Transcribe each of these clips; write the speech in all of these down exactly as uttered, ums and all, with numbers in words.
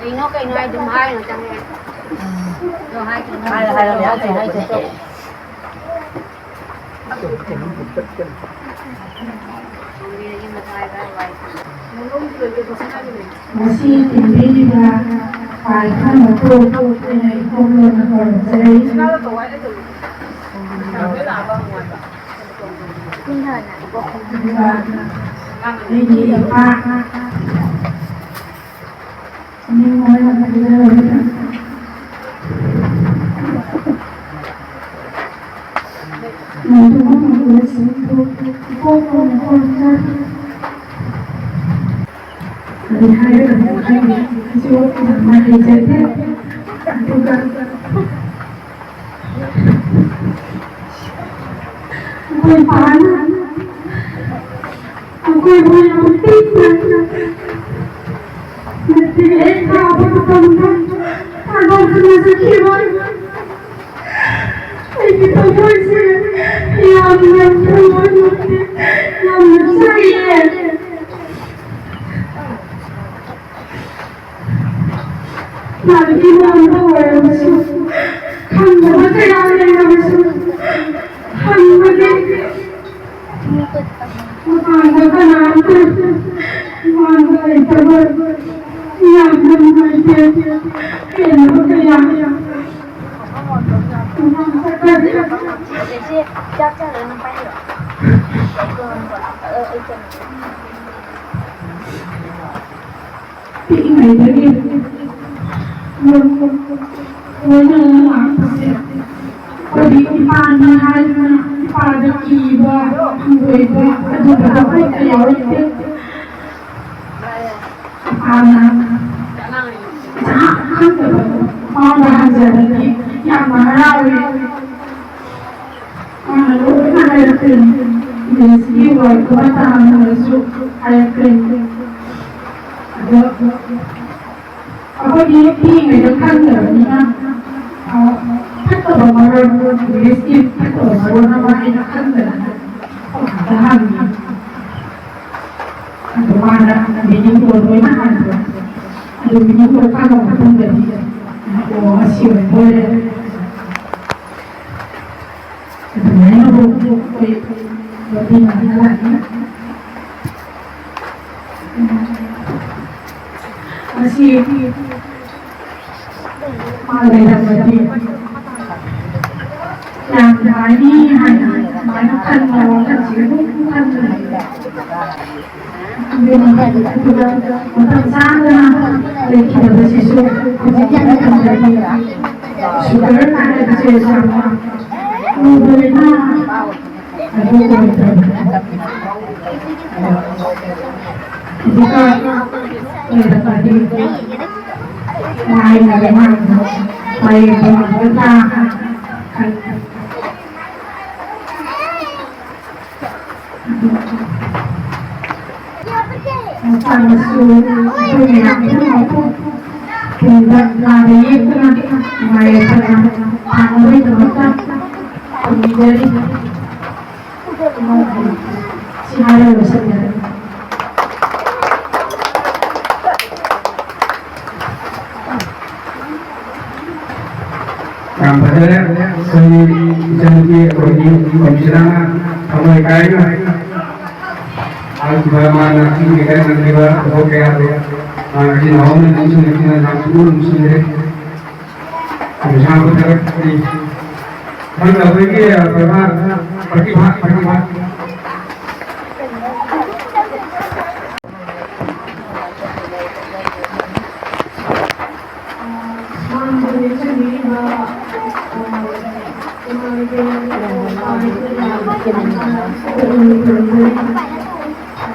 ꯀꯩꯅꯣ ꯀꯩꯅꯣ ꯍꯥꯏ ꯑꯗꯨꯝ ꯍꯥꯏꯅ ꯆꯪꯉꯦ꯫ ꯑꯗꯣ ꯍꯥꯏꯗ꯭ꯔꯒꯅ ꯍꯥꯏꯔꯦ, ꯍꯥꯏꯔꯦ, ꯍꯥꯏꯔꯦ, ꯍꯥꯏꯔꯦ꯫ ꯉꯁꯤ ꯇꯤꯟꯕꯤꯔꯤꯕ ꯄꯥꯏꯈ꯭ꯔ ꯃꯄꯨ ꯑꯩꯅ ꯏꯀꯣꯛ ꯂꯣꯟꯅ ꯈꯨꯔꯨꯝꯖꯔꯤ꯫ ꯑꯗꯨꯒ ꯑꯩꯒꯤ ꯏꯄꯥ ꯃꯤꯡ ꯑꯣꯏꯅ ꯄꯟꯖꯔꯕꯗ ꯃꯗꯨꯒꯨꯝꯕꯁꯤꯡꯗꯨ ꯏꯀꯣꯛ ꯂꯣꯟꯅ ꯈꯨꯔꯨꯝꯖꯔꯤ꯫ ꯀꯔꯤ ꯍꯥꯏꯒꯗꯕꯅꯣ ꯈꯪꯗꯦ꯫ ꯑꯩꯁꯨ ꯌꯥꯝꯅ ꯍꯩꯖꯗꯦ꯫ ꯑꯗꯨꯒ ꯑꯩꯈꯣꯏ ꯄꯥꯅ ꯑꯩꯈꯣꯏꯕꯨ ꯌꯥꯝ ꯄꯤꯛꯅ ꯅꯠꯇꯦ ꯑꯩ ꯊꯥꯕ ꯃꯇꯝꯗ ꯊꯥꯗꯣꯛꯇꯨꯅ ꯆꯠꯈꯤꯕ꯫ ꯑꯩꯒꯤ ꯊꯃꯣꯏꯁꯦ ꯌꯥꯝꯅ ꯊꯃꯣꯏ ꯅꯨꯡꯁꯤ, ꯌꯥꯝꯅ ꯆꯥꯛꯑꯦ꯫ ꯂꯥꯏꯔꯤꯛꯀꯤ ꯃꯔꯝꯗ ꯑꯣꯏꯔꯕꯁꯨ, ꯈꯪꯗꯕ ꯀꯌꯥ ꯂꯩꯔꯕꯁꯨ, ꯍꯪꯕꯒꯤ ꯃꯄꯥꯟꯗ ꯀꯅꯥꯝꯇ ꯃꯄꯥꯟꯗ ꯂꯩꯇꯕ ꯌꯥꯝꯅ ꯅꯨꯡꯉꯥꯏꯇꯦ꯫ ꯄꯦꯟꯗꯕ ꯀꯌꯥ꯫ ꯃꯄꯥꯟ ꯆꯠꯈ꯭ꯔꯗꯤ ꯆꯦꯆꯦ, ꯆꯥꯛ ꯆꯥꯗꯣꯏꯔꯣ? ꯅꯪ ꯄꯥꯏꯔꯤꯔꯣ? ꯄꯤꯛꯏꯉꯩꯗꯒꯤ ꯂꯣꯏꯅꯅ ꯂꯥꯛꯄꯁꯦ, ꯑꯩꯈꯣꯏꯗꯤ ꯏꯄꯥꯅꯤ ꯍꯥꯏꯗꯨꯅ ꯏꯄꯥꯗ ꯀꯤꯕ, ꯍꯪꯒꯣꯏꯕ ꯑꯗꯨꯒꯨꯝꯕ ꯑꯃꯠꯇ ꯌꯥꯎꯔꯛꯇꯦ꯫ ꯏꯄꯥꯅ ꯏꯆꯥ ꯈꯪꯗꯕꯗꯣ ꯃꯥꯅ ꯍꯪꯖꯕꯗꯤ ꯌꯥꯝꯅ ꯍꯔꯥꯎꯏ꯫ ꯃꯥꯅ ꯂꯣꯏꯅ ꯍꯥꯏꯔꯛꯇꯣꯏꯅꯤ꯫ ꯏꯪꯂꯤꯁꯀꯤ ꯋꯥꯔꯗ ꯑꯃꯇ ꯍꯪꯉꯁꯨ ꯍꯥꯏꯔꯛꯇꯣꯏꯅꯤ꯫ ꯑꯗꯣ ꯑꯩꯈꯣꯏꯗꯤ ꯄꯤꯛꯏꯉꯩꯗ ꯈꯪꯗꯕꯅꯤꯅ, ꯑ, ꯐꯠꯇꯕ ꯃꯔꯣꯟ, ꯏꯪꯂꯤꯁꯀꯤ ꯐꯠꯇꯕ ꯃꯔꯣꯟ ꯑꯃ ꯑꯩꯅ ꯈꯪꯗꯅ ꯑꯩꯈꯣꯏ ꯃꯥꯗ ꯍꯪꯉꯤ꯫ ꯑꯗꯣ ꯃꯥꯅ meaningꯗꯣ ꯂꯣꯏꯅ ꯍꯥꯏꯕ꯫ ꯑꯗꯨ ꯃꯤꯅꯤꯠ ꯀꯨꯟꯊ꯭ꯔꯥꯒꯤ ꯃꯇꯨꯡꯗꯗꯤ ꯑꯣ ꯑꯁꯤ ꯑꯣꯏꯕ ꯑꯣꯏꯔꯦ꯫ ꯑꯗꯨꯃꯥꯏꯅ ꯑꯩꯈꯣꯏ ꯂꯝꯕꯤ ꯉꯥꯛꯅ ꯂꯥꯛꯏ꯫ ꯃꯁꯤ ꯃꯥ ꯂꯩꯔꯝꯃꯗꯤ ꯌꯥꯝ ꯅꯨꯡꯉꯥꯏꯅꯤ ꯍꯥꯏꯅ ꯑꯗꯨꯃꯥꯏꯅ ꯈꯟꯕ ꯋꯥꯈꯜꯁꯤ ꯑꯗꯨꯝ ꯈꯟꯗꯨꯅ ꯂꯩ꯫ ꯑꯗꯨꯅ ꯑꯗꯨꯒ ꯃꯇꯝ ꯆꯥꯗꯅ ꯂꯩꯈꯤꯗꯕꯁꯤꯁꯨ ꯍꯧꯖꯤꯛꯀꯤ ꯃꯇꯝꯗꯗꯤ ꯁꯨꯒꯔ ꯍꯥꯏꯕꯁꯦ ꯌꯥꯝꯅ ꯂꯨꯕ ꯂꯩꯅꯥ ꯑꯗꯨ ꯑꯣꯏꯗ꯭ꯔꯕꯅꯤ꯫ ꯍꯧꯖꯤꯛꯀꯥꯟ ꯂꯩꯔꯛꯄꯗꯤ ꯂꯥꯏꯅ ꯂꯩꯃꯥꯡꯗ ꯃꯥꯏꯌꯦꯞꯄ ꯉꯝꯒꯗ꯭ꯔꯥ ꯈꯟ ꯃꯇꯥꯡꯗꯁꯨ ꯑꯩꯈꯣꯏ ꯃꯌꯥꯝ ꯄꯨꯝꯅꯃꯛꯄꯨ ꯇꯨꯡꯗ ꯅꯥꯗ ꯌꯦꯛꯇꯅ ꯅꯨꯡꯉꯥꯏ ꯌꯥꯏꯐꯅ ꯄꯥꯟꯅꯕꯒꯤꯗꯃꯛꯇ ꯊꯧꯅꯤꯖꯔꯤ꯫ ꯁꯤ ꯍꯥꯏꯔꯒ ꯂꯣꯏꯁꯤꯟꯖꯔꯒꯦ꯫ ꯌꯥꯝ ꯐꯖꯔꯦ꯫ ꯑꯩꯈꯣꯏꯒꯤ ꯏꯆꯟꯅꯨꯄꯤ ꯑꯩꯈꯣꯏꯒꯤ ꯀꯣꯃꯤꯁꯅꯔꯅ ꯊꯃꯣꯏ ꯀꯥꯏꯅ ꯍꯥꯏꯈꯤꯕ, ꯃꯥꯅ ꯁꯤꯒꯤ ꯂꯩꯀꯥꯏ ꯅꯪꯈꯤꯕ ꯊꯕꯛ ꯀꯌꯥꯗꯣ ꯃꯥ ꯉꯁꯤ ꯅꯍꯥꯔꯣꯜꯅ ꯅꯤꯡꯁꯤꯡꯂꯛꯇꯨꯅ ꯌꯥꯝ ꯄꯨꯛꯅꯤꯡ ꯅꯨꯡꯁꯤꯔꯦ꯫ ꯀꯣꯃꯤꯁꯅꯔꯕꯨ ꯊꯥꯒꯠꯆꯔꯤ꯫ ꯃꯊꯪꯗ ꯑꯩꯈꯣꯏꯒꯤ ꯄ꯭ꯔꯙꯥꯟ ꯄ꯭ꯔꯇꯤꯚꯥ, ꯄ꯭ꯔꯇꯤꯚꯥ꯫ ꯃꯥꯡꯗ ꯂꯦꯡꯁꯤꯟꯕꯤꯔꯤꯕ, ꯑ, ꯏꯃꯥ ꯏꯕꯦꯟ, ꯏꯄꯥ ꯏꯄꯨ ꯃꯌꯥꯝ, ꯑ,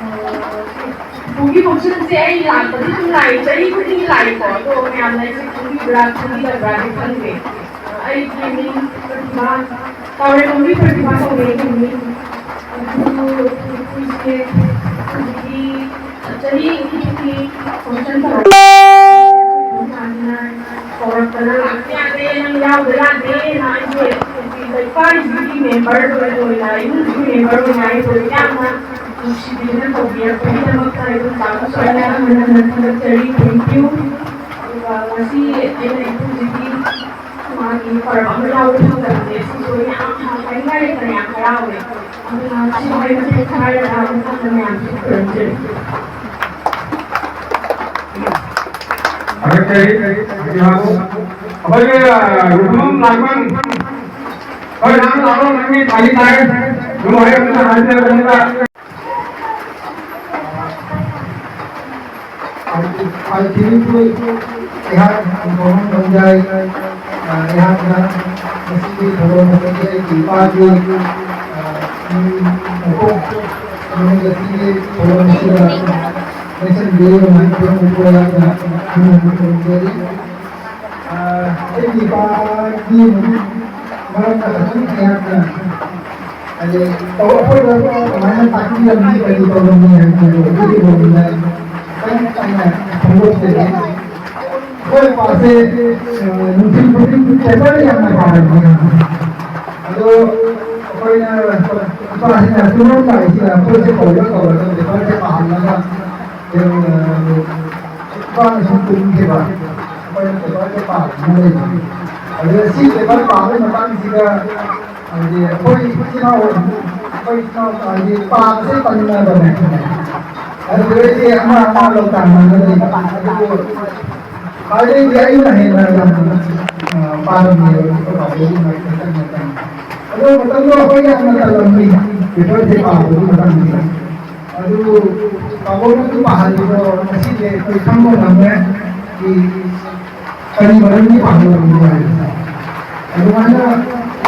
ꯄꯨꯒꯤ ꯐꯪꯁꯟꯁꯦ ꯑꯩ ꯂꯥꯛꯄꯗꯤ ꯑꯗꯨꯝ ꯂꯥꯛꯏ, ꯆꯍꯤ ꯈꯨꯗꯤꯡꯒꯤ ꯂꯥꯛꯏꯀꯣ꯫ ꯑꯗꯣ ꯃꯌꯥꯝꯅ ꯑꯩꯁꯦ ꯈꯪꯕꯤꯕ꯭ꯔꯥ ꯈꯪꯕꯤꯗꯕ꯭ꯔꯥꯗꯤ ꯈꯪꯗꯦ꯫ ꯑ, ꯑꯩꯒꯤ ꯃꯤꯡ ꯄ꯭ꯔꯇꯤꯚꯥ, ꯇꯥꯎꯔꯦꯝꯕꯝꯒꯤ ꯄ꯭ꯔꯇꯤꯚꯥ ꯀꯧꯏ ꯑꯩꯒꯤ ꯃꯤꯡ꯫ ꯑꯗꯨ ꯑꯩꯈꯣꯏꯁꯦ ꯍꯧꯖꯤꯛꯇꯤ ꯆꯍꯤ ꯑꯅꯤꯒꯤ ꯐꯪꯁꯟ ꯇꯧꯔꯛꯄ ꯀꯧꯔꯛꯇꯅ ꯂꯥꯛꯄ ꯌꯥꯗꯦ, ꯅꯪ ꯌꯥꯎꯗ ꯌꯥꯗꯦꯅ ꯑꯩꯁꯦ ꯂꯩꯀꯥꯏꯁꯤꯒꯤ ꯃꯦꯝꯕꯔ ꯑꯣꯏꯅ, ꯏꯃꯨꯡꯁꯤꯒꯤ ꯃꯦꯝꯕꯔ ꯑꯣꯏꯅ ꯑꯩꯁꯦ ꯌꯥꯝꯅ ꯅꯨꯡꯁꯤꯕꯤꯗꯨꯅ ꯇꯧꯕꯤꯔꯛꯄꯒꯤꯗꯃꯛꯇ ꯑꯩ ꯑꯗꯨꯝ ꯇꯥꯃꯣ ꯁꯣꯏꯅ ꯍꯟꯅ ꯍꯟꯅ ꯊꯥꯒꯠꯆꯔꯤ꯫ Thank you. ꯑꯗꯨꯒ ꯉꯁꯤ ꯑꯩꯅ ꯍꯧꯖꯤꯛꯀꯤ ꯃꯥꯒꯤ ꯄꯔꯕ ꯑꯃ ꯌꯥꯎꯕ ꯐꯪꯖꯕꯁꯦ ꯁꯤꯁꯨ ꯌꯥꯝ ꯍꯔꯥꯎ-, ꯍꯥꯏꯅꯤꯡꯉꯥꯏ ꯂꯩꯇꯅ ꯌꯥꯝ ꯍꯔꯥꯎꯋꯦ꯫ ꯑꯗꯨꯅ ꯁꯤ ꯋꯥꯍꯩ ꯃꯇꯦꯛ ꯊꯥꯔꯒ ꯃꯊꯪꯗ ꯃꯌꯥꯝꯁꯨ ꯈꯨꯔꯨꯝꯖꯔꯤ꯫ ꯑꯩꯈꯣꯏꯒꯤ ꯔꯨꯝ ꯂꯥꯛꯄ ꯑꯩꯈꯣꯏ ꯅꯍꯥꯟ ꯂꯥꯛꯄ ꯅꯪꯒꯤ ꯊꯥꯒꯤ ꯇꯥꯏ꯫ ꯑꯗꯨ ꯍꯣꯔꯦꯟ ꯑꯃꯨꯛ ꯍꯟꯖꯔꯛꯀꯅꯤꯗ꯫ ꯑꯩꯍꯥꯛ ꯒꯣꯔꯃꯦꯟ ꯂꯣꯡꯖꯥꯏ, ꯑ, ꯑꯩꯍꯥꯛꯅ ꯉꯁꯤꯒꯤ ꯊꯧꯔꯝ ꯑꯁꯤꯒꯤ ꯑꯩꯒꯤ ꯏꯄꯥꯒꯤ, ꯑ, ꯃꯤ ꯃꯀꯣꯛ ꯅꯨꯃꯤꯠ ꯑꯁꯤꯒꯤ ꯊꯧꯔꯝ ꯑꯁꯤꯗ ꯂꯦꯡꯁꯤꯟꯕꯤꯔꯤꯕ ꯃꯍꯩꯔꯣꯏ ꯄꯨꯝꯅꯃꯛꯄꯨ ꯑꯩꯍꯥꯛꯅ ꯍꯟꯅ ꯍꯟꯅ ꯈꯨꯔꯨꯝꯖꯔꯤ꯫ ꯑ, ꯑꯩꯒꯤ ꯏꯄꯥꯒꯤ ꯃꯔꯝꯗ ꯈꯛꯇꯪ ꯑꯩꯍꯥꯛꯅ ꯍꯥꯏꯗꯤ, ꯇꯧꯔꯛꯄꯗ ꯀꯃꯥꯏꯅ ꯇꯥꯛꯄꯤꯔꯝꯃꯤ, ꯀꯔꯤ ꯇꯧꯔꯝꯃꯤ ꯍꯥꯏꯕꯗꯣ ꯑꯗꯨꯒꯤ ꯃꯔꯝꯗ ꯈꯤꯇꯪ ꯑꯩꯅ ꯐꯣꯡꯗꯣꯛꯆꯒꯦ꯫ ꯑꯩꯈꯣꯏ ꯄꯥꯁꯦ, ꯑ, ꯅꯨꯡꯊꯤꯜ ꯈꯨꯗꯤꯡ ꯄꯦꯄꯔ ꯌꯥꯝꯅ ꯄꯥꯔꯝꯃꯤ꯫ ꯑꯗꯣ ꯑꯩꯈꯣꯏꯅ, ꯏꯄꯥꯁꯤꯅ ꯇꯨꯝꯂꯝꯗꯥꯏꯁꯤꯗ ꯑꯩꯈꯣꯏꯁꯦ ꯀꯧꯔ ꯀꯧꯔꯒ ꯄꯦꯄꯔꯁꯦ ꯄꯥꯍꯜꯂꯒ, ꯑ, ꯏꯄꯥꯅ ꯁꯨꯝ ꯇꯨꯝꯈꯤꯕ꯫ ꯑꯩꯈꯣꯏꯅ ꯄꯦꯄꯔꯁꯦ ꯄꯥꯗꯅ ꯂꯩꯕ꯫ ꯑꯗꯨꯗ ꯁꯤ ꯄꯦꯄꯔ ꯄꯥꯕꯒꯤ ꯃꯇꯥꯡꯁꯤꯗ ꯍꯥꯏꯗꯤ ꯑꯩꯈꯣꯏ ꯏꯆꯤꯜ ꯏꯅꯥꯎ, ꯑꯩꯈꯣꯏ ꯏꯆꯤꯜ ꯏꯅꯥꯎ ꯍꯥꯏꯗꯤ ꯄꯥꯕꯁꯦ ꯇꯟꯅꯕꯅꯦ꯫ ꯑꯗꯨꯗꯩꯗꯤ ꯑꯃ ꯑꯃ ꯂꯧ ꯇꯥꯟꯅꯔꯒ ꯂꯩꯕ꯫ ꯑꯗꯨꯕꯨ ꯈ꯭ꯋꯥꯏꯗꯒꯤ ꯑꯩꯅ ꯍꯦꯟꯅ ꯌꯥꯝꯅ, ꯑ, ꯄꯥꯝꯃꯦꯕ ꯄꯥꯕꯒꯤ ꯃꯇꯝ꯫ ꯑꯗꯨ ꯃꯇꯝꯗꯣ ꯑꯩꯈꯣꯏ ꯌꯥꯝꯅ ꯇꯜꯂꯝꯃꯤ, ꯄꯦꯄꯔꯁꯦ ꯄꯥꯕꯒꯤ ꯃꯇꯥꯡꯁꯤꯗ꯫ ꯑꯗꯨ ꯄꯥꯕꯣꯛꯅꯁꯨ ꯄꯥꯍꯜꯂꯤꯗꯣ ꯉꯁꯤꯁꯦ ꯑꯩꯈꯣꯏ ꯈꯪꯕ ꯉꯝꯃꯦ꯫ ꯀꯔꯤ ꯃꯔꯝꯒꯤ ꯄꯥꯡꯒꯜ ꯑꯣꯏꯕ ꯍꯥꯏꯕꯁꯦ꯫ ꯑꯗꯨꯃꯥꯏꯅ,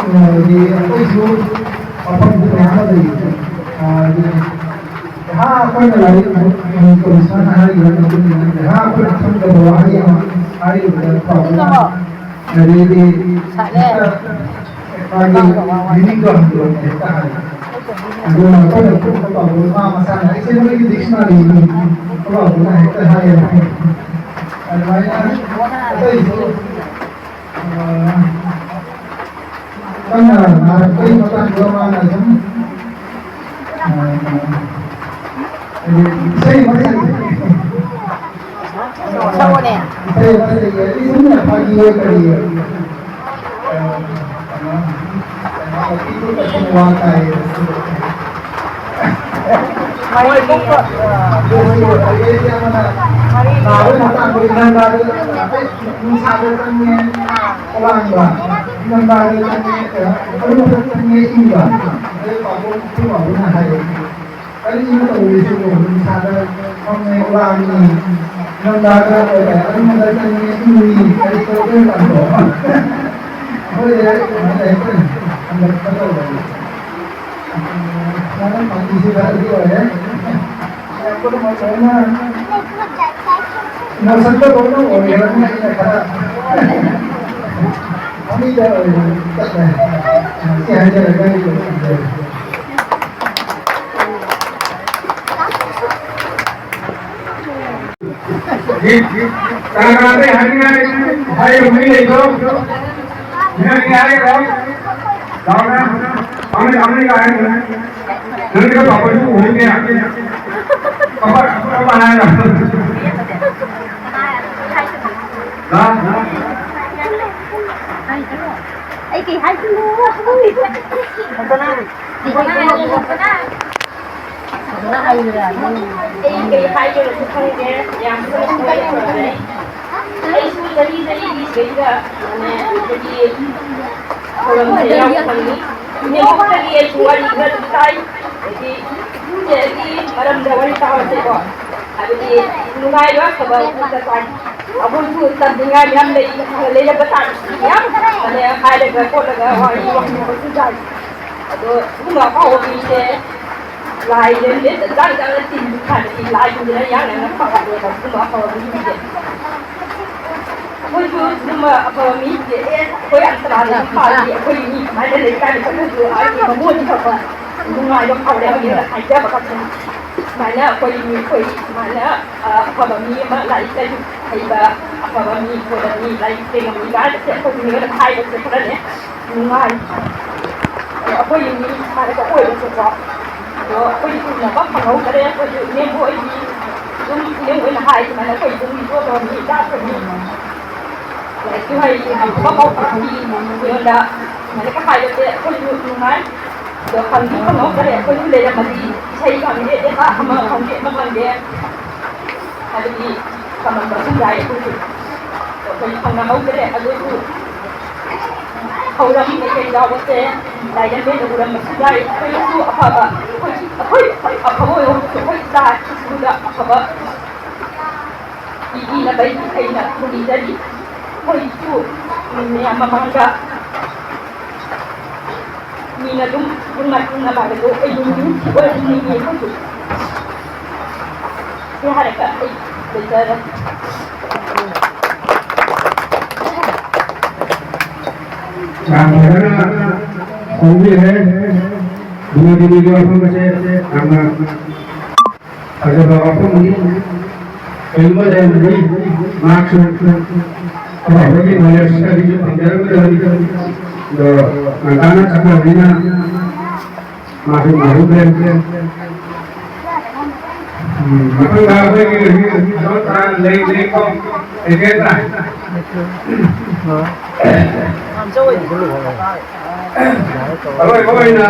ꯑ, ꯍꯥꯏꯗꯤ ꯑꯩꯈꯣꯏꯁꯨ ꯋꯥꯐꯝꯁꯦ ꯃꯌꯥꯝ ꯑꯃ ꯂꯩ꯫ ꯑ, ꯍꯥꯏꯗꯤ ꯉꯥꯏꯍꯥꯛ ꯑꯩꯈꯣꯏꯅ ꯂꯥꯏꯔꯤꯛ ꯑꯃꯨꯛ ꯀꯣꯂꯦꯖꯇ ꯍꯥꯏꯔꯤꯕ ꯃꯇꯨꯡ ꯏꯟꯅ ꯉꯥꯏꯍꯥꯛ ꯑꯩꯈꯣꯏꯅ ꯈꯪꯗꯕ ꯋꯥꯍꯩ ꯑꯃ ꯍꯥꯏꯔꯨꯕꯗ ꯄꯥꯎꯗ ꯑꯗꯩꯗꯤ ꯍꯦꯛꯇ ꯃꯥꯒꯤ meaningꯗꯣ ꯍꯟꯗꯣꯛꯑꯒ ꯍꯦꯛꯇ ꯍꯥꯏ꯫ ꯑꯗꯨꯅ ꯑꯩꯈꯣꯏꯅ ꯈꯪꯗꯕ ꯄꯥꯎꯗꯣ ꯃꯥ ꯃꯁꯥꯅ ꯑꯩꯁꯦ ꯅꯣꯏꯒꯤ dictionaryꯅꯤ ꯄꯥꯎꯗꯨꯅ ꯍꯦꯛꯇ ꯍꯥꯏꯌꯦꯕ꯫ ꯑꯗꯨꯃꯥꯏꯅ ꯑꯇꯩꯁꯨ, ꯑ, ꯀꯟꯅ ꯅꯥꯔꯛꯄꯒꯤ ꯃꯇꯥꯡꯗ ꯃꯥꯅ ꯑꯗꯨꯝ, ꯑ, ꯏꯁꯩ ꯑꯃ ꯁꯛꯏ꯫ ꯁꯛꯑꯣꯅꯦ꯫ ꯏꯁꯩ ꯑꯃ ꯁꯛꯏ꯫ ꯑꯩ ꯁꯨꯝ ꯐꯥꯒꯤ ꯑꯣꯏ ꯀꯔꯤ ꯑꯣꯏ꯫ ꯑ, ꯀꯩꯅꯣ, ꯀꯩꯅꯣ, ꯋꯥ ꯇꯥꯏꯌꯦ꯫ ꯃꯔꯤ ꯃꯔꯤ꯫ ꯅꯥꯕꯒꯤ ꯃꯇꯥꯡꯗ ꯏꯪꯊꯝꯊꯥꯗ ꯅꯨꯡꯁꯥꯗ ꯆꯪꯉꯦ, ꯈꯧꯔꯥꯡꯕ, ꯏꯪꯊꯝꯊꯥꯗ ꯆꯪꯉꯦ, ꯑꯔꯨꯝꯕꯗ ꯆꯪꯉꯦ, ꯏꯪꯕ꯫ ꯑꯗꯩ ꯄꯥꯕꯨꯡ, ꯑꯩꯈꯣꯏ ꯄꯥꯕꯨꯡꯅ ꯍꯥꯏꯌꯦ, "ꯀꯔꯤꯅꯣ ꯇꯧꯔꯤꯁꯤꯕꯨ? ꯅꯨꯡꯁꯥꯗ ꯐꯝꯃꯦ, ꯈꯧꯔꯥꯡꯉꯤ, ꯏꯪꯊꯝꯊꯥꯗ ꯑꯣꯏꯔꯦ, ꯑꯔꯨꯝꯕꯗ ꯆꯪꯉꯦ, ꯏꯪꯉꯤ, ꯀꯔꯤ ꯇꯧꯗꯣꯏꯅꯣ?" ꯑꯩꯈꯣꯏꯁꯦ ꯀꯩꯅꯣ ꯂꯩꯔꯛꯇꯣꯏꯅꯤ, ꯍꯟꯗꯛ ꯐꯠꯇꯕ ꯂꯩꯔꯦ꯫ ꯁꯨꯃꯥꯏꯅ ꯄꯥꯝꯕꯤꯁꯤꯗ ꯑꯗꯨ ꯑꯣꯏꯔꯦ꯫ ꯅꯁꯛꯇ ꯂꯣꯏꯅ ꯑꯣꯏꯔꯕꯅꯤꯅ ꯑꯩꯅ ꯈꯔ ꯃꯃꯤꯡꯗ ꯑꯣꯏꯅ ꯆꯠꯂꯦ꯫ ꯁꯤ ꯍꯥꯏꯖꯔꯒ ꯑꯩ ꯂꯣꯏꯁꯤꯟꯖꯔꯒꯦ꯫ ꯀꯅꯥ ꯀꯅꯥꯗ ꯍꯥꯏꯅꯤꯡꯉꯥꯏ ꯍꯥꯏꯔꯤꯕ ꯃꯤ ꯂꯩꯕ꯭ꯔꯣ? ꯍꯥꯏꯅꯤꯡꯉꯥꯏ ꯍꯥꯏꯔꯤꯕ꯭ꯔꯣ? ꯂꯥꯎꯅ꯫ ꯑꯃꯅꯤ, ꯑꯃꯅꯤ ꯀꯥꯏ ꯍꯥꯏꯔꯤꯕ꯭ꯔꯣ? ꯅꯪꯒ ꯄꯥꯄꯁꯨ ꯎꯍꯟꯒꯦ꯫ ꯄꯥꯄ, ꯄꯥꯄ ꯍꯥꯏꯔꯣ꯫ ꯂꯥ? ꯑꯩ ꯀꯩ ꯍꯥꯏꯗꯣꯏꯅꯣ? ꯑꯩ ꯀꯩ ꯍꯥꯏꯗꯣꯏꯅꯣꯁꯨ ꯈꯪꯗꯦ, ꯌꯥꯝ ꯊꯤꯅ ꯊꯋꯥꯏ ꯌꯥꯝ ꯅꯨꯡꯉꯥꯏ꯫ ꯑꯩꯁꯨ ꯆꯍꯤ ꯆꯍꯤꯒꯤ ꯁꯤꯗꯩꯗ, ꯃꯥꯅꯦ, ꯑꯩꯈꯣꯏꯒꯤ ꯊꯧꯔꯝꯁꯦ ꯌꯥꯎꯕ ꯐꯪꯉꯤ꯫ ꯏꯅꯦꯝꯕꯣꯛꯇꯒꯤ ꯑꯩꯁꯨ ꯋꯥꯔꯤ ꯈꯔ ꯑꯗꯨꯝ ꯇꯥꯏ꯫ ꯑꯗꯒꯤ ꯏꯃꯨꯡꯁꯤꯒꯤ ꯃꯔꯝꯗ ꯋꯥꯔꯤ ꯇꯥꯕꯁꯦꯀꯣ, ꯍꯥꯏꯕꯗꯤ ꯅꯨꯡꯉꯥꯏꯕ ꯑꯐꯕ ꯉꯥꯛꯇ ꯇꯥꯏ꯫ ꯑꯩꯈꯣꯏꯁꯨ ꯇꯝꯅꯤꯡꯉꯥꯏ ꯃꯌꯥꯝ ꯂꯩ, ꯂꯩꯔꯝꯕ ꯇꯥꯔꯁꯨ ꯃꯌꯥꯝ, ꯃꯥꯅꯦ, ꯍꯥꯏꯔꯒ ꯈꯣꯠꯂꯒ ꯋꯥꯔꯤ ꯋꯥꯈꯜꯁꯨ ꯇꯥꯏ꯫ ꯑꯗꯣ ꯁꯤꯒꯨꯝꯕ ꯑꯐꯥꯎꯕ ꯃꯤꯁꯦ ꯂꯥꯏ ꯂꯦꯟꯗꯦꯗ ꯆꯥꯡ ꯆꯥꯡꯅ ꯇꯤꯟ ꯍꯥꯏꯕꯗꯤ ꯂꯥꯏꯁꯤꯡꯁꯤꯅ ꯌꯥꯡꯅ ꯐꯒꯠꯂꯦꯕ ꯁꯤꯒꯨꯝꯕ ꯑꯐꯕ ꯃꯤꯁꯤꯡꯁꯦ꯫ ꯑꯩꯈꯣꯏꯁꯨ ꯁꯤꯒꯨꯝꯕ ꯑꯐꯕ ꯃꯤꯁꯦ, ꯑꯦ, ꯑꯩꯈꯣꯏ ꯑꯝꯇ ꯂꯥꯟꯅ ꯐꯥꯔꯗꯤ ꯑꯩꯈꯣꯏꯒꯤ ꯃꯤ ꯁꯨꯃꯥꯏꯅ ꯂꯩ ꯀꯥꯏꯅ ꯈꯜꯂꯁꯨ ꯑꯩꯒꯤ ꯃꯃꯣꯟ ꯐꯕ ꯅꯨꯡꯉꯥꯏꯕ ꯐꯥꯎꯔꯦ ꯍꯥꯏꯕ ꯈꯛꯇꯅꯤ꯫ ꯁꯨꯃꯥꯏꯅ ꯑꯩꯈꯣꯏ ꯃꯤ, ꯑꯩꯈꯣꯏ ꯁꯨꯃꯥꯏꯅ, ꯑ, ꯑꯐꯕ ꯃꯤ ꯑꯃ ꯂꯥꯏꯔꯤꯛ ꯂꯥꯏꯁꯨ ꯍꯩꯕ ꯑꯐꯕ ꯃꯤ, ꯑꯩꯈꯣꯏꯗ ꯃꯤ ꯂꯥꯏꯔꯤꯛ ꯇꯦꯡꯉꯝꯃꯤ ꯀꯥꯏꯅ ꯑꯩꯈꯣꯏ ꯃꯤꯑꯣꯏꯗ ꯍꯥꯏꯕꯁꯦ ꯈꯔꯅꯦ ꯅꯨꯡꯉꯥꯏ꯫ ꯑꯗꯣ ꯑꯩꯈꯣꯏꯒꯤ ꯃꯤ ꯍꯥꯏꯔꯒ ꯑꯣꯏꯔꯁꯨꯀꯣ, ꯑꯗꯣ ꯑꯩꯈꯣꯏ ꯎꯅꯕ ꯐꯪꯍꯧꯗ꯭ꯔꯦ꯫ ꯑꯩꯈꯣꯏꯁꯨ ꯏꯅꯦꯝꯕꯣꯛ ꯑꯩꯒꯤ ꯑꯗꯨꯝ ꯏꯅꯦꯝꯕꯣꯛ ꯑꯣꯏꯅ ꯍꯥꯏ ꯁꯨꯃꯥꯏꯅ ꯑꯩꯈꯣꯏ ꯏꯕꯨꯡ ꯏꯕꯣꯛ ꯇꯧꯔꯝꯃꯤ, ꯏꯆꯥ ꯇꯧꯔꯝꯃꯤ꯫ ꯂꯥꯏꯔꯤꯛꯁꯨ ꯍꯩ, ꯑꯐꯕ ꯄꯥꯎꯇꯥꯛ ꯄꯤ꯫ ꯑꯩꯉꯣꯟꯗ ꯁꯨꯃꯥꯏꯅꯒ ꯍꯥꯏꯕꯁꯦ ꯑꯩꯈꯣꯏꯁꯨ ꯅꯨꯡꯉꯥꯏ꯫ ꯑꯗꯣ ꯐꯪꯗꯤ ꯐꯪꯍꯧꯗ꯭ꯔꯦ꯫ ꯑꯩꯈꯣꯏꯁꯨ ꯂꯩꯔꯝꯃꯗꯤ ꯏꯁꯩ ꯐꯪꯗꯦ, ꯖꯒꯥ ꯑꯃ ꯐꯪꯗꯦ, ꯑꯃ ꯐꯪꯗꯦ꯫ ꯍꯥꯏꯕꯗꯤ ꯐꯪꯉꯝꯕꯁꯨ ꯌꯥꯏ꯫ ꯑꯩꯈꯣꯏꯁꯨ ꯑꯩꯈꯣꯏ ꯐꯪꯅꯍꯧꯗ꯭ꯔꯦ꯫ ꯑꯗꯨꯕꯨ ꯊꯧꯔꯝ ꯀꯩꯀꯩ ꯌꯥꯎꯕꯁꯦ ꯂꯥꯏꯔꯦꯝꯕꯤꯅ ꯎꯔꯝꯕꯁꯨ ꯌꯥꯏ꯫ ꯑꯩꯈꯣꯏꯁꯨ ꯑꯐꯕ, ꯑꯩꯈꯣꯏ, ꯑꯩꯈꯣꯏ ꯑꯐꯕ ꯑꯣꯏꯍꯧ-, ꯑꯩꯈꯣꯏ ꯏꯆꯥ ꯏꯁꯨꯗ ꯑꯐꯕ ꯄꯤꯕꯤꯅꯕ ꯑꯩꯅ ꯈꯨꯔꯨꯝꯖꯔꯤ꯫ ꯑꯩꯈꯣꯏꯁꯨ ꯃꯌꯥꯝ ꯃꯃꯥꯡꯗ ꯃꯤꯅ ꯑꯗꯨꯝ ꯏꯕꯨꯡ ꯃꯥꯏꯕꯨꯡ ꯅꯃꯥꯏꯕꯗꯣ ꯑꯩ ꯌꯨꯝ ꯑꯣꯏꯍꯟꯅꯤꯡꯉꯤ ꯑꯩꯈꯣꯏꯁꯨ꯫ ꯁꯤ ꯍꯥꯏꯔꯒ ꯑꯩ ꯂꯣꯏꯖꯔꯦ꯫ ꯌꯥꯝ ꯐꯖꯅ ꯐꯣꯡꯕꯤꯔꯦ꯫ ꯕꯤꯅꯣꯗꯤꯅꯤꯒꯤ ꯋꯥꯐꯝ ꯑꯁꯦ ꯌꯥꯝꯅ ꯐꯖꯕ ꯋꯥꯐꯝꯅꯤ꯫ ꯀꯩꯒꯨꯝꯕ ꯂꯩꯔꯝꯃꯗꯤ ꯃꯍꯥꯛꯁꯨ ꯑꯐꯕꯒꯤ knowledge studyꯁꯨ ꯐꯪꯖꯔꯝꯒꯗꯕꯅꯤ꯫ ꯑꯗꯣ ꯉꯟꯇꯥꯅ ꯆꯠꯈ꯭ꯔꯕꯅꯤꯅ ꯃꯥꯁꯨ ꯉꯥꯏꯍꯧꯗ꯭ꯔꯦ꯫ ꯎꯝ, ꯃꯊꯪꯗ ꯑꯩꯈꯣꯏꯒꯤ ꯍꯧꯖꯤꯛ ꯑꯗꯨꯝ ꯈꯔ ꯂꯩ, ꯂꯩꯀꯣ꯫ ꯂꯩꯀꯦ ꯇꯥꯏ꯫ ꯑꯔꯣꯏꯕ ꯑꯣꯏꯅ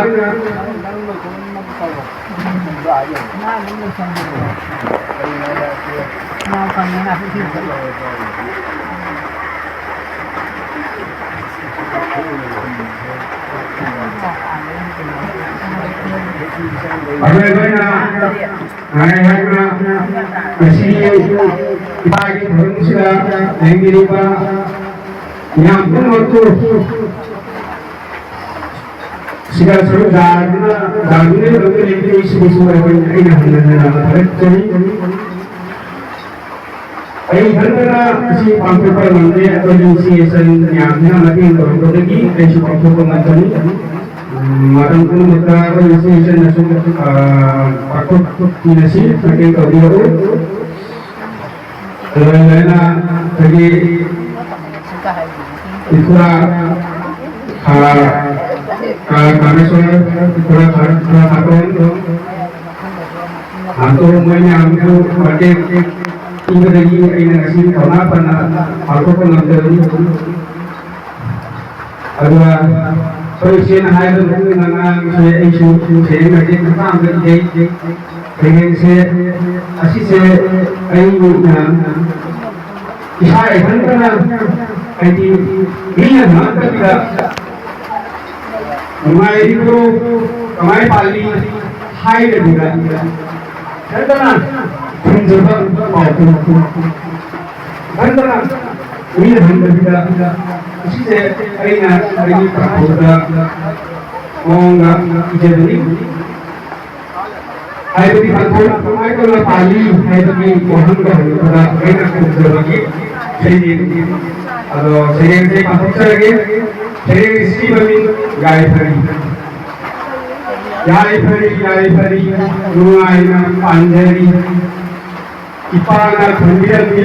ꯑꯔꯣꯏꯕ ꯑꯣꯏꯅ ꯉꯥꯏ ꯍꯥꯏꯗꯨꯅ ꯉꯁꯤꯒꯤ ꯏꯄꯥꯒꯤ ꯊꯧꯔꯝꯁꯤꯗ ꯂꯦꯡꯕꯤꯔꯤꯕ ꯃꯤꯌꯥꯝ ꯄꯨꯝꯅꯃꯛꯄꯨ ꯁꯤꯗ ꯁꯔꯨꯛ ꯌꯥꯗꯨꯅ, ꯌꯥꯗꯨꯅ ꯂꯧꯅ ꯂꯦꯡꯕꯤꯔꯤꯕꯁꯤꯕꯨꯁꯨ ꯑꯩꯈꯣꯏ, ꯑꯩꯅ ꯍꯟꯅ ꯍꯟꯅ ꯊꯥꯒꯠꯆꯔꯤ꯫ ꯑꯩ ꯏꯊꯟꯇꯅ ꯑꯁꯤ ꯄꯥꯡꯊꯣꯛꯄ ꯉꯝꯗꯦ꯫ ꯑꯩꯈꯣꯏꯒꯤ ꯏꯆꯦ ꯏꯆꯟ ꯃꯌꯥꯝꯁꯤꯅ ꯃꯇꯦꯡ ꯇꯧꯔꯛꯄꯗꯒꯤ ꯑꯩꯁꯨ ꯄꯥꯡꯊꯣꯛꯄ ꯉꯝꯕꯅꯤ꯫ ꯎꯝ, ꯃꯇꯝ ꯄꯨꯝꯅꯃꯛꯇ ꯑꯩꯈꯣꯏ ꯏꯆꯦ ꯏꯆꯟꯅꯁꯨ, ꯑ, ꯄꯥꯡꯊꯣꯛꯃꯤꯟꯅꯁꯤ, ꯃꯇꯦꯡ ꯇꯧꯕꯤꯔꯛꯎ꯫ ꯂꯣꯏꯅ ꯂꯣꯏꯅ ꯑꯩꯈꯣꯏꯒꯤ ꯏꯈꯨꯔꯥ, ꯑ, ꯀꯥ-, ꯀꯥꯃꯦꯁꯣꯔ, ꯈꯨꯔꯥ ꯈꯥ-, ꯈꯨꯔꯥ ꯈꯥꯇꯣꯟ, ꯃꯥꯇꯣ ꯃꯣꯏ ꯃꯌꯥꯝꯕꯨ ꯃꯇꯦꯡ ꯄꯤꯕꯗꯒꯤ ꯑꯩꯅ ꯉꯁꯤ ꯊꯧꯅꯥ ꯐꯅ ꯄꯥꯡꯊꯣꯛꯄ ꯉꯝꯖꯕꯅꯤ꯫ ꯑꯗꯨꯒ ꯑꯩꯈꯣꯏ ꯏꯆꯦꯅ ꯍꯥꯏꯕ ꯃꯇꯨꯡ ꯏꯟꯅ ꯉꯔꯥꯡꯁꯦ ꯑꯩꯁꯨ ꯁꯩꯔꯦꯡ ꯃꯇꯦꯛ ꯃꯆꯥ ꯑꯃ ꯏꯖꯩ꯫ ꯁꯩꯔꯦꯡꯁꯦ ꯑꯁꯤꯁꯦ ꯑꯩꯅ ꯏꯁꯥ ꯏꯊꯟꯇꯅ, ꯍꯥꯏꯗꯤ, ꯃꯤꯅ ꯉꯥꯡꯗꯕꯤꯗ ꯅꯨꯡꯉꯥꯏꯔꯤꯕ꯭ꯔꯣ, ꯀꯃꯥꯏ ꯄꯥꯜꯂꯤ ꯍꯥꯏꯗꯕꯤꯗ ꯏꯊꯟꯇꯅ ꯈꯨꯝꯖꯕ ꯄꯥꯎꯈꯨꯝ, ꯏꯊꯟꯇꯅ ꯃꯤꯅ ꯍꯪꯗꯕꯤꯗ, ꯑꯁꯤꯁꯦ ꯑꯩꯅ ꯑꯩꯒꯤ ꯄꯥꯈꯣꯡꯗ ꯃꯑꯣꯡꯗ ꯏꯖꯕꯅꯤ꯫ ꯍꯥꯏꯕꯗꯤ ꯄꯥꯡꯊꯣꯛ ꯀꯃꯥꯏꯅ ꯇꯧꯅ ꯄꯥꯜꯂꯤ ꯍꯥꯏꯕꯒꯤ ꯋꯥꯍꯪꯗꯣ ꯍꯪꯉꯛꯄꯗ ꯑꯩꯅ ꯈꯨꯝꯖꯕꯒꯤ ꯁꯩꯔꯦꯡꯅꯤ꯫ ꯑꯗꯣ ꯁꯩꯔꯦꯡꯁꯦ ꯄꯥꯡꯊꯣꯛꯆꯔꯒꯦ꯫ ꯁꯩꯔꯦꯡꯁꯤ ꯃꯃꯤꯡ ꯌꯥꯏꯐꯔꯤ꯫ ꯌꯥꯏꯐꯔꯤ, ꯌꯥꯏꯐꯔꯤ, ꯅꯨꯡꯉꯥꯏꯅ ꯄꯥꯟꯖꯔꯤ꯫ ꯏꯄꯥꯅ ꯈꯪꯕꯤꯔꯝꯃꯤ,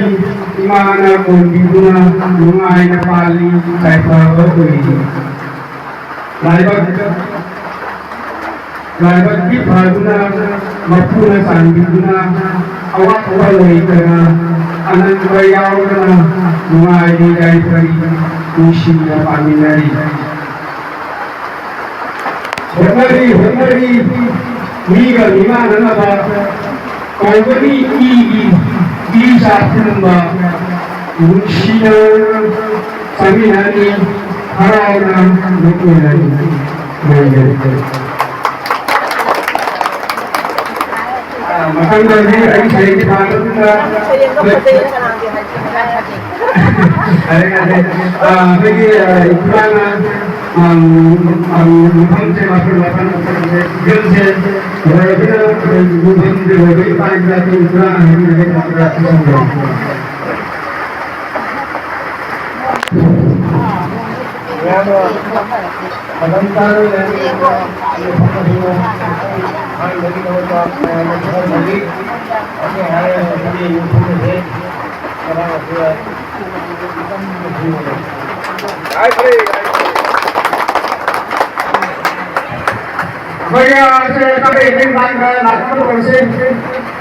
ꯏꯃꯥꯅ ꯀꯣꯟꯕꯤꯗꯨꯅ ꯅꯨꯡꯉꯥꯏꯅ ꯄꯥꯜꯂꯤ, ꯌꯥꯏꯐꯕ ꯑꯣꯏꯔꯤ꯫ ꯂꯥꯏꯕꯛ, ꯂꯥꯏꯕꯛꯀꯤ ꯐꯗꯨꯅ, ꯃꯄꯨꯅ ꯆꯥꯟꯕꯤꯗꯨꯅ, ꯑꯋꯥꯠꯄ ꯂꯩꯇꯅ, ꯑꯅꯪꯕ ꯌꯥꯎꯗꯅ ꯅꯨꯡꯉꯥꯏꯅ ꯌꯥꯏꯐꯔꯤ, ꯅꯨꯡꯁꯤꯅ ꯄꯥꯟꯃꯤꯟꯅꯔꯤ꯫ ꯍꯣꯠꯅꯔꯤ, ꯍꯣꯠꯅꯔꯤ, ꯃꯤꯒ ꯃꯤꯃꯥꯟꯅꯅꯕ ꯀꯧꯒꯅꯤ ꯏꯒꯤ ꯏ ꯆꯥꯛ ꯄꯨꯝꯕ, ꯅꯨꯡꯁꯤꯅ ꯆꯥꯃꯤꯟꯅꯅꯤ, ꯍꯔꯥꯎꯅ ꯅꯣꯛꯃꯤꯟꯅꯅꯤ꯫ ꯂꯣꯏꯔꯦ꯫ ꯑ, ꯃꯊꯪꯗꯗꯤ ꯑꯩ ꯁꯩꯔꯦꯡ ꯄꯥꯕꯗꯨꯗ ꯌꯥꯔꯦ, ꯌꯥꯔꯦ꯫ ꯑ, ꯑꯩꯈꯣꯏꯒꯤ, ꯑ, ꯏꯄꯥꯅ, ꯑ, ꯑ, ꯃꯐꯝꯁꯦ, ꯃꯐꯝ, ꯃꯐꯝ, ꯃꯐꯝꯁꯦ ꯂꯣꯏꯔꯕꯅꯤꯅ, ꯑꯩꯈꯣꯏ ꯃꯐꯝꯁꯦ ꯂꯣꯏꯕꯒꯤ ꯃꯇꯥꯡꯁꯤꯗ ꯑꯩꯈꯣꯏ ꯏꯄꯥ ꯏꯄꯥꯁꯤꯡ ꯈꯔ ꯍꯥꯏꯕꯤꯔꯒꯦ꯫ ꯃꯌꯥꯝꯅ ꯃꯇꯝ ꯆꯥꯅ ꯂꯩꯔꯝꯃꯤꯕ ꯃꯐꯝ ꯑꯁꯤꯗ ꯑꯍꯥꯟꯕꯒꯤꯗꯃꯛꯇ ꯃꯌꯥꯝꯅ ꯊꯥꯒꯠꯆꯔꯤ꯫ ꯑꯩꯅ ꯍꯥꯏꯔꯤꯕ ꯃꯐꯝ ꯑꯁꯤ ꯃꯅꯥꯛ ꯑꯁꯤꯗ ꯌꯥꯏꯐꯔꯦ, ꯌꯥꯏꯐꯔꯦ꯫ ꯑꯩꯈꯣꯏꯒꯤ ꯁꯦ ꯇꯥꯕ ꯌꯦꯡꯕꯒꯤ ꯃꯇꯥꯡꯗ ꯂꯥꯛꯄ ꯇꯧꯔꯁꯤ꯫